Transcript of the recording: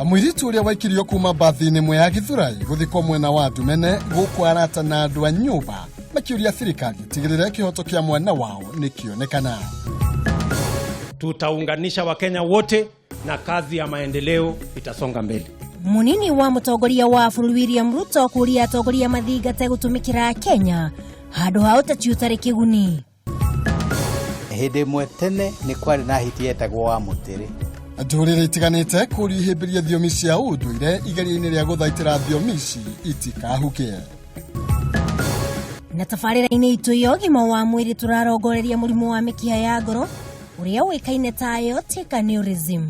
Mũirĩtu ũrĩa waikirio kuma mbathi-inĩ ĩmwe ya Githurai gũthikwo mwena wa Ndumene gũkũ arata na andũ a nyũmba makĩũria thirikari ĩtigĩrĩre kĩhoto kĩa mwana wao nĩkĩonekana. Tutaunganisha Wakenya wote na kazi ya maendeleo itasonga mbele. Munini wa mutongoria wa bũrũri William Ruto kũria atongoria mathingate gũtũmĩkĩra Kenya handũ ha ũteti ũtarĩ kĩguni. Hĩndĩ ĩmwe tene nĩ kwarĩ na hiti yetagwo wa mũtĩrĩ. Ndũrĩrĩ itiganĩte kũria ihĩmbĩrie thiomi cia ũndũire igeria-inĩ rĩa gũthaitĩra thiomi ici itikahuke. Na tabarĩra-inĩ itũ ya ũgima wa mwĩrĩ tũrarongoreria mũrimũ wa mĩkiha ya ngoro ũrĩa ũĩkaine ta aortic aneurysm.